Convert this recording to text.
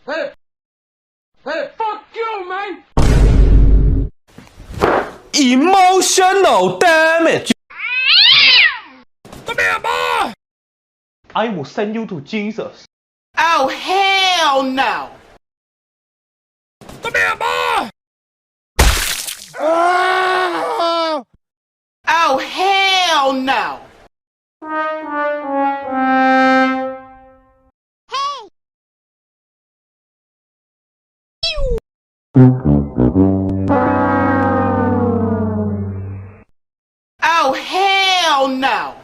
Hey! Hey, fuck you, man! Emotional damage! Come here, boy! I will send you to Jesus. Oh, hell no! Come here, boy! Ah! Oh, hell no! Oh, hell no!